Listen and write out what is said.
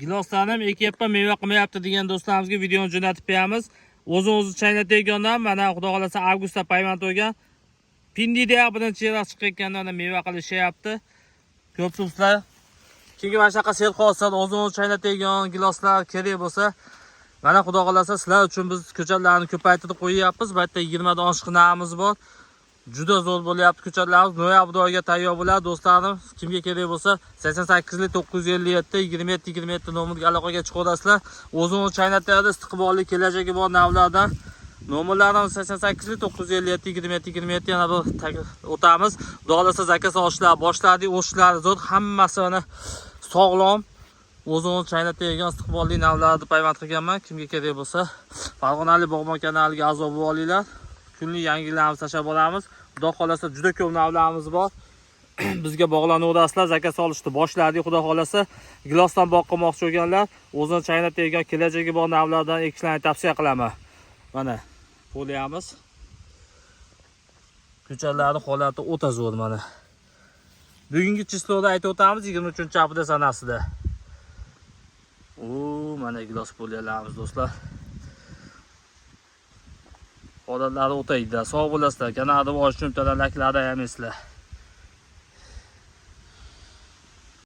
Giloslarni ham ekyapman, meva qilmayapti degan do'stlarimizga videoni jo'natib qo'yamiz. O'zini o'zi chaynatayotgandan mana xudo xohlasa avgustda payvand qo'ygan. Pindida ham birinchi yil chiqayotganda mana meva qilishyapti. Ko'psizlar. Kimga mana shunaqa serhosil o'zini o'zi chaynatadigan giloslar kerak bo'lsa, mana xudo xohlasa sizlar uchun biz ko'chatlarni ko'paytirib qo'yyapmiz. Bu yerda 20 dan oshiq namiz bor. Juda zo'r bo'lyapti ko'chatlarimiz. Noyabr oyiga tayyor bo'ladi do'stlarim. Kimga kerak bo'lsa 88 957 27 27 nomerga aloqaga chiqaverasizlar. O'zini o'zi chaynatadi, istiqbolli kelajagi bor navlardan. Nomerlarimiz 88 957 27 27, yana bir o'tamiz. Xudo xohlasa заказ olishlar boshladik. O'shishlari zo'r, hammasi mana sog'lom. O'zini chaynatadigan istiqbolli navlarni payvand qilganman. Kimga kerak bo'lsa, Farg'onalik bog'bon kanaliga a'zo bo'lib olinglar. Kunlik yangiliklarimizni tashlab boramiz. Xudo xohlasa juda ko'p navlarimiz bor. Bizga bog'lanaverasizlar. Заказ olishni boshladik, xudo xohlasa. Gilosdan bog' qilmoqchi bo'lganlar, o'zini chaynatadigan kelajagi bor navlardan ekishlarni tavsiya qilaman. Mana poliyamiz. Ko'chatlarning holati o'ta zo'r mana. Bugungi число da aytib o'tamiz, 23-aprel sanasida. U mana gilos polyalarimiz, do'stlar. Holatlari o'ta ideal. Sog' bo'lasizlar. Kanalni oshib, layklarni ayamaysizlar.